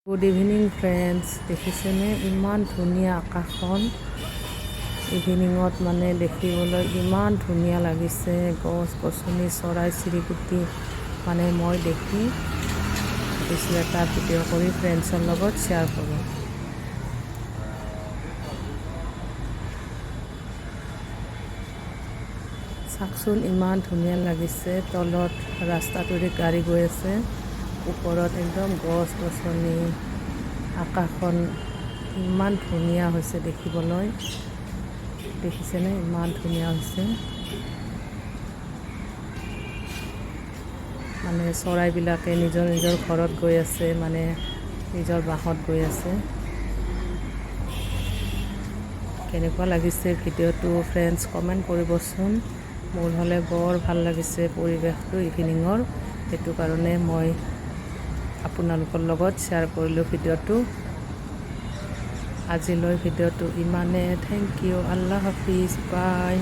Good evening friends, দেখিছেনে ইমান ধুনীয়া আকাশখন? ইভিনিঙত মানে দেখিবলৈ ইমান ধুনীয়া লাগিছে। গছ গছনি, চৰাই চিৰিকটি, মানে মই দেখি ভাবিছোঁ এটা ভিডিঅ' কৰি ফ্ৰেণ্ডছৰ লগত শ্বেয়াৰ কৰোঁ। চাওকচোন, ইমান ধুনীয়া লাগিছে। তলত ৰাস্তাটোৰে গাড়ী গৈ আছে, ওপৰত একদম গছ গছনি, আকাশখন ইমান ধুনীয়া হৈছে দেখিবলৈ। দেখিছেনে, ইমান ধুনীয়া হৈছে? মানে চৰাইবিলাকে নিজৰ নিজৰ ঘৰত গৈ আছে, মানে নিজৰ বাঁহত গৈ আছে। কেনেকুৱা লাগিছে ভিডিঅ'টো ফ্ৰেণ্ডছ, কমেণ্ট কৰিবচোন। মোৰ হ'লে বৰ ভাল লাগিছে পৰিৱেশটো ইভিনিঙৰ। সেইটো কাৰণে মই আপোনালোকৰ লগত শ্বেয়াৰ কৰিলোঁ ভিডিঅ'টো। আজিলৈ ভিডিঅ'টো ইমানে। Thank U, Allah Hafiz, by.